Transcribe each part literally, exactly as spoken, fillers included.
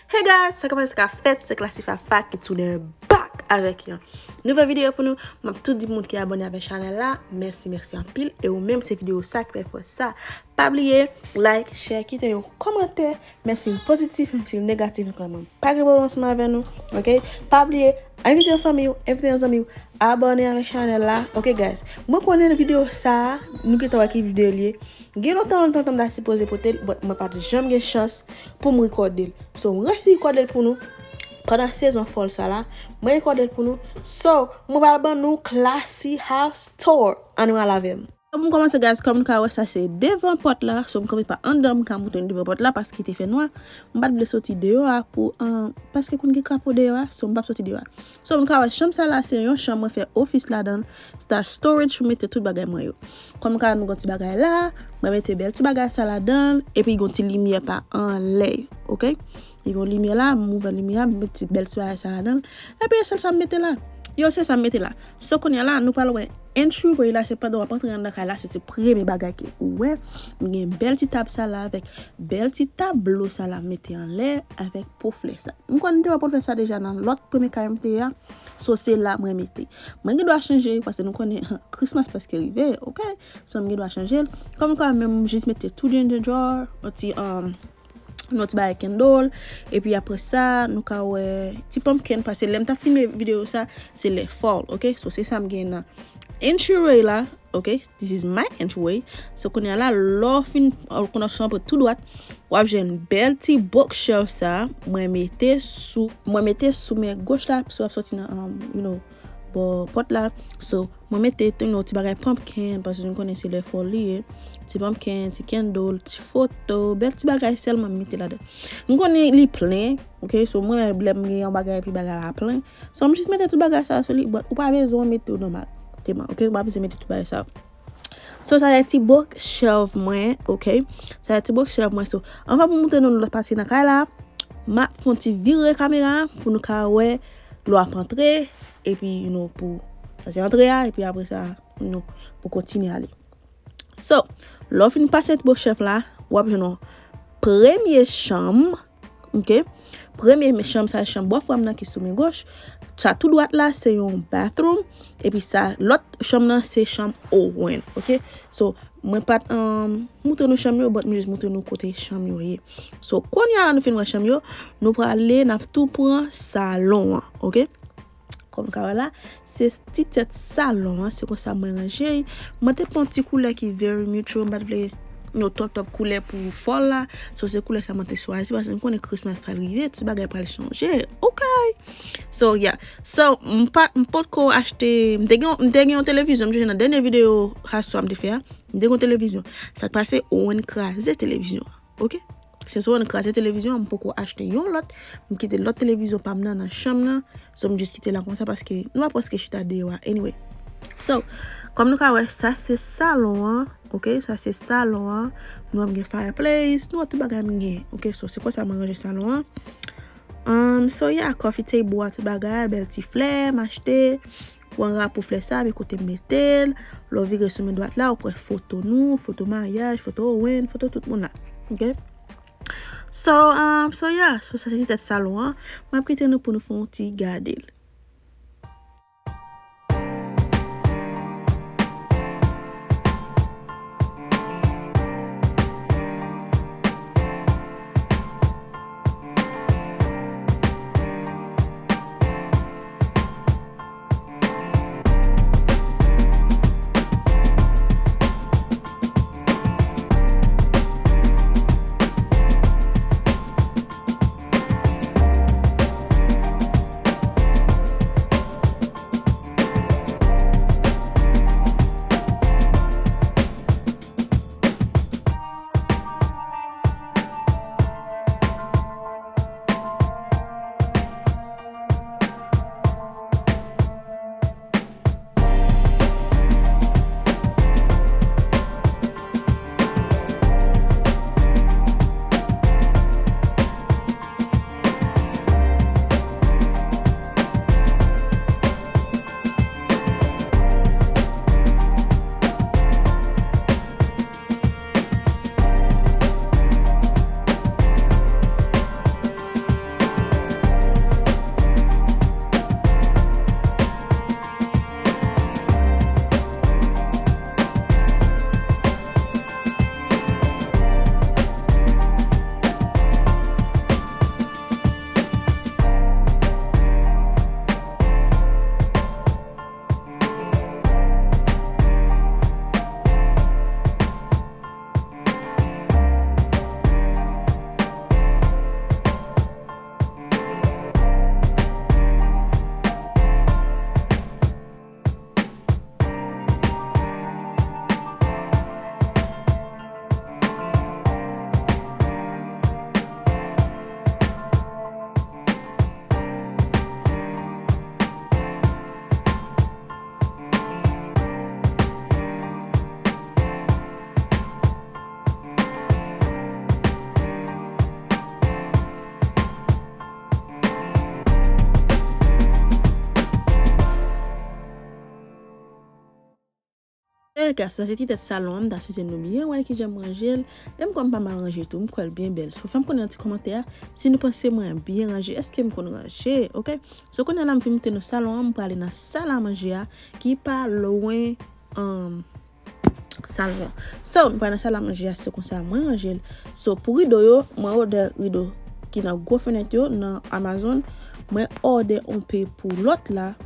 Hey guys, sa k ap pase, sa k ap fèt, se Classy Fafa ki tounen back avèk yon nouvo videyo pou nou. M ap tou di moun ki abòne avèk chanèl la, mèsi, mèsi anpil. E ou menm, se videyo sa ki fè fòs sa. Pa bliye, like, share, kite yon kòmantè, menm si l pozitif, menm si l negatif, nou kanmenm pa gen pwoblèm ansanm avè nou, ok? Pa bliye, envite yon zanmi w, envite yon zanmi w, abòne avèk chanèl la, ok guys? Mwen konnen videyo sa a, nou gentan wè ki videyo l ye. Gen lontan, lontan, lontan m ta sipoze pote l, but mwen pa t janm gen chans pou m rekòde l. So, m resi rekòde l pou nou pandan sezon fòl sa la. Mwen rekòde l pou nou. So, mwen pral ban nou Classy House Tour. Ann al avè m. Pou m kòmanse, guys, kòm nou ka wè, sa se devan pòt la. So, m kanpe pa anndan, m ka montre nou devan pòt la paske te fè nwa. M pa t vle soti deyò a pou, an, paske konn gen krapo deyò a. So, m p ap soti deyò a. So, m ka wè chanm sa la, se yon chanm mwen fè ofis ladan l. Se ta storage pou mete tout bagay mwen yo. Kòm m ka wè, nou gon ti bagay la, mwen mete bèl ti bagay sa ladan l, epi gon ti limyè pa anlè, ok? Li gon limyè la, m ouvè limyè a, m met ti bèl ti bagay sa ladan l. Epi e sèl sa m mete la. Yo, se sa m mete la. So, kounye a la, nou pral wè entryway la, se pandan w ap antre anndan kay la, se ti premye bagay ke ou wè. M gen bèl ti tab sa la avèk bèl ti tablo sa la mete anlè avèk po flè sa. M konn te wè po flè sa deja nan lòt premye kay m te ye a. So, se la mwen mete. Mwen gen dwa chanje, paske nou konnen Christmas prèske rive, ok? So, m gen dwa chanje l. Kòm kwa, men m jis mete two ginger jar, yon ti, um, yon ti bagay candle, epi apre sa, nou ka wè ti pumpkin, paske lè m t ap filme videyo sa, se lè fall, ok? So, se sa m gen nan entryway la, ok? This is my entryway. So, kounye a la, lè w fin, w konn ap chanpe tou dwat, w ap jwenn bèl ti bookshelf sa, mwen mete sou, mwen mete sou men goch la, so w ap soti nan, um, you know, bò pòt la. So, mwen mete, you know, ti bagay pumpkin, paske nou konnen se lè fall li ye. Ti pumpkin, ti candle, ti foto, bèl ti bagay sèlman m mete ladan. M konnen li plen, ok? So, mwen, lè m gen yon bagay, epi bagay la plen. So, m jis mete tout bagay sa yo sou li, but ou pa bezwen mete yo nòmal. Tèlman, ok? Ou pa bezwen mete tout bagay sa yo. So, sa se ti bookshelf mwen, ok? Sa se ti bookshelf mwen. So, anvan pou m montre nou lòt pati nan kay la, m ap fè yon ti vire kamera pou nou ka wè lè w ap antre, epi, you know, pou, sa se antre a, epi apre sa, you know, pou kontinye ale. So, lè w fin pase ti bookshelf la, w ap jwenn yon premye chanm, ok? Premye chanm sa, chanm bòfrè m nan ki sou men goch. Sa tou dwat la, se yon bathroom. Epi sa, lòt chanm nan, se chanm Owen, ok? So, mwen pa t, um, montre nou chanm yo, but m jis montre nou kote chanm yo ye. So, kounye a la nou fin wè chanm yo, nou prale, n ap tou pran salon an, ok? Kòm nou ka wè la, se ti tèt salon an, se konsa mwen ranje l. Mwen te pran ti koulè ki very neutral, m pa t vle yon top top koulè pou fall la. So, se koulè sa mwen te chwazi, paske m konnen Christmas pral rive, tout bagay pral chanje, ok? So, yeah. So, m pa, m potko achte, m te gen, m te gen yon televizyon, m sonje nan dènye videyo House Tour m te fè a, m te gen yon televizyon. Sa k pase, Owen kraze televizyon an. Ok? Se sou Owen kraze televizyon an, m poko achte yon lòt. M kite lòt televizyon pa m nan nan chanm nan. So, m jis kite la konsa paske nou pa prèske chita deyò a. Anyway. So, kòm nou ka wè, sa se salon an. Ok? Sa se salon an. Nou wè m gen fireplace. Nou wè tout bagay m gen. Ok? So, se konsa mwen ranje salon an. Um, so, yeah, coffee table a, tout bagay, bèl ti flè, m achte. Pran rapo flè sa, men kote m mete l. Lè w vire sou men dwat la, ou pran foto nou, foto maryaj, foto Owen, foto tout moun la. Ok? So, um, so yeah, so sa se ti tèt salon an. Mwen ap kite nou pou nou fè yon ti gade l. Hey guys, sa se ti tèt salon an, m ta swete nou byen wè kijan m ranje l. E m kwè m pa mal ranje tou, m kwè l byen bèl. So, fè m konnen nan ti kòmantè a si nou panse mwen byen ranje, èske m konn ranje, oke? So, kounye a la m fin montre nou salon an, m prale nan sal a manje a, ki pa lwen, um, salon an. So, m prale nan sal a manje a, se konsa mwen ranje l. So, pou rido yo, mwen òdè rido ki nan gwo fenèt yo, nan Amazon. Mwen òdè yon pe pou lòt la,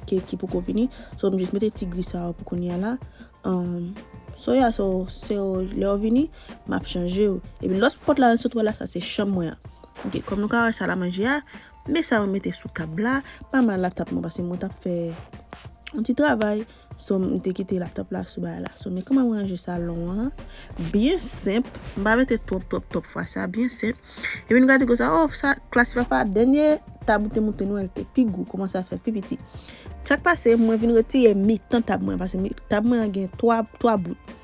ki, ki poko vini. So, m jis mete ti gri sa yo pou kounye a la. Um, so, yeah, so, se yo, lè yo vini, m ap chanje yo. Epi lòt pòt la, sot wè la, sa se chanm mwen an. Ok, kòm nou ka wè sal a manje a, men sa mwen mete sou tab la, pa mal laptop mwen, paske mwen t ap fè yon ti travay. So, m te kite laptop la sou bagay la. So, men kòman mwen ranje salon an, byen senp. M pa mete twòp, twòp, twòp fwa sa, byen senp. Epi nou gade konsa, oh, sa, Classy Fafa, dènye tab ou te montre nou, el te pi gwo, kòmanse a fè pi piti. Sa k pase, mwen vin retire mitan tab mwen, paske mi-, tab mwen an gen twa, twa bout.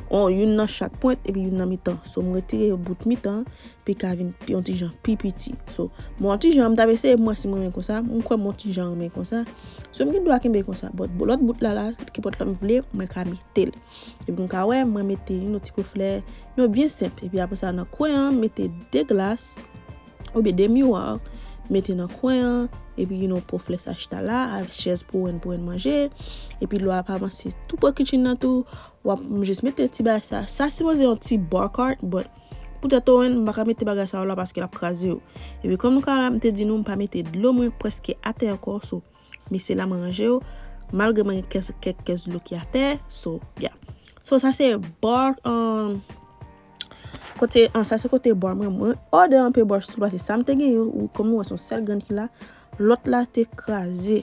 On, youn nan chak pwent, epi youn nan mitan. So, m retire bout mitan, pi ka vin pi, yon ti jan pi piti. So, m yon ti jan, m t ap eseye, m wè si m renmen konsa, m kwè m yon ti jan renmen konsa. So, m gen dwa kenbe konsa, but bo-, lòt bout la, la, kenpòt la m vle, mwen ka mete l. Epi nou ka wè, mwen mete yon ti po flè, yo byen senp. Epi apre sa, nan kwen an, mete de glas, oubyen de miwa, mete nan kwen an, epi, you know, po flè sa chita la, ak chèz pou wè n, pou wè n manje. Epi lè w ap avanse tou pre kitchen nan tou, w ap jis mete ti bagay sa. Sa sipoze yon ti bar cart, but poutèt ou wè n, m pa ka mete bagay sa yo la paske l ap kraze yo. Epi kòm nou ka wè, m te di nou, m pa mete dlo mwen prèske atè ankò, so, mesye la mwen ranje yo, malgre mwen gen kèk, kèk kès dlo ki atè, so, yeah. So, sa se bar, um, kote, ah, sa se kote bar mwen. Mwen òdè anpe bar sou pase sa m te gen yo, ou kòm nou wè se yon sèl grenn ki la, lòt la te kraze.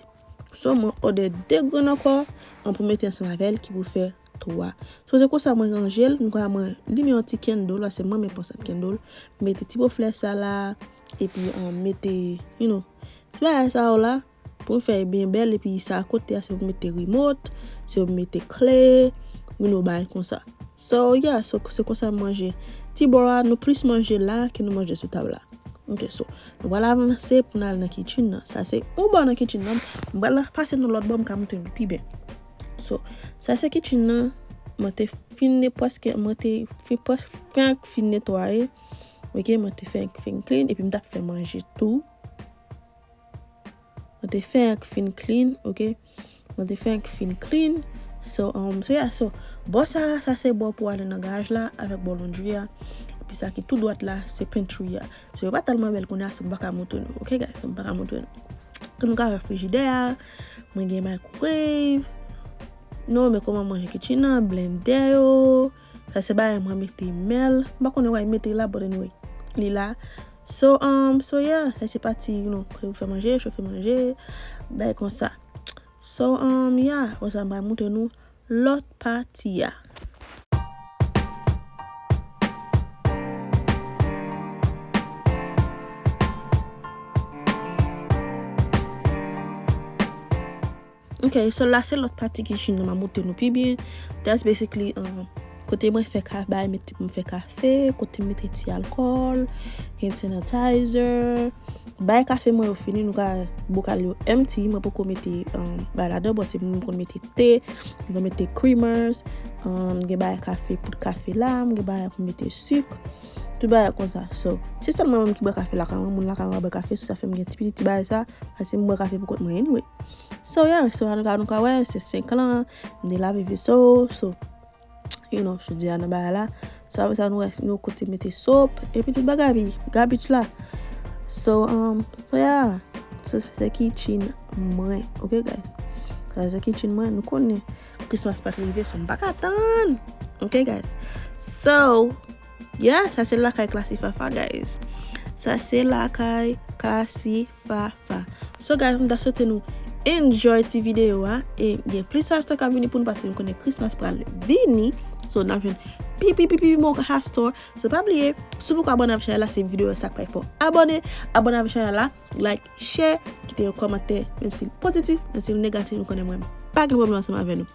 So, mwen òdè de grenn ankò, an pou mete ansanm avè l ki pou fè twa. So, se konsa mwen ranje l, nou ka mwen limen yon ti candle, paske mwen renmen pran sant candle, mete ti po flè sa la, epi, um, mete, you know, ti bagay sa yo la, pou m fè l byen bèl, epi sa kote a, se pou m mete remote, se pou m mete kle, you know, bagay konsa. So, yeah, so, se konsa m ranje. Ti bò a, nou plis manje la ke nou manje sou tab la. Ok, so, nou pral avanse pou n al nan kitchen nan. Sa se yon bò nan kitchen nan. M pral pase nan lòt bò, m ka montre nou pi byen. So, sa se kitchen nan. Mwen te fin ne-, prèske, mwen te fin, prèske, fenk fin netwaye. Ok, mwen te fenk fin clean, epi m t ap fè manje tou. Mwen te fenk fin clean, ok? Mwen te fenk fin clean. So, um, so yeah, so, bò sa, sa se bò pou ale nan garaj la, avèk bò laundry a. Epi sa ki tou dwat la, se pantry a. So, yo pa tèlman bèl kounye a, so m pa ka montre nou, ok, guys? So, m pa ka montre nou. Tou nou ka wè frijidè a, mwen gen microwave. Nou, men kòman manje kitchen nan, blendè yo. Sa se bagay mwen mete mèl. M pa konnen wè mete la, but anyway, li la. So, um, so yeah, sa se pati, you know, kote pou fè manje, chofe manje, bagay konsa. So, um, yeah, konsa m pral montre nou lòt pati a. Ok, so la se lòt pati kitchen nan, m a montre nou pi byen. That's basically, um, kote mwen fè ka-, bay, mete pou m fè kafe, kote m mete ti alkòl, hand sanitizer. Bay kafe mwen yo fini, nou ka, bokal yo empty, mwen poko mete, um, bay ladan, but se mwen konn mete te, mwen mete creamers, um, gen bay kafe, poud kafe la, m gen bay pou mete sik, tout bay konsa. So, se sèl mwen menm ki bwè kafe lakay mwen, moun lakay mwen pa bwè kafe, so sa fè m gen ti piti ti bay sa, paske m bwè kafe pou kont mwen anyway. So, yeah, so, nou ka, nou ka wè, se senk lan, m te lave veso, so, you know, jodi a nan bagay la. So, apre sa, nou wè, nou kote mete soap, epi tout bagay, pi garbage la. So, um, so, yeah, so, sa se kitchen mwen, ok, guys? Sa se kitchen mwen, nou konnen Christmas pa t rive, so, m pa ka tann, ok, guys? So, yeah, sa se lakay Classy Fafa, guys. Sa se lakay Classy Fafa. So, guys, m ta swete nou enjoy ti videyo a. E gen plis hashtag k ap vini pou nou, paske m konnen Christmas pral vini. So, n ap jwenn pi, pi, pi, pi bon hashtag. So, pa bliye, si w poko abòne avèk chanèl la, se videyo sa k fè fò abòne. Abòne avèk chanèl la, like, share, kite yon kòmantè, menm si l pozitif, menm si l negatif, nou konnen mwen pa gen pwoblèm ansanm avè nou.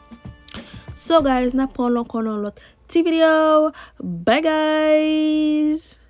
So, guys, n ap pran l ankò nan lòt ti videyo. Bye, guys!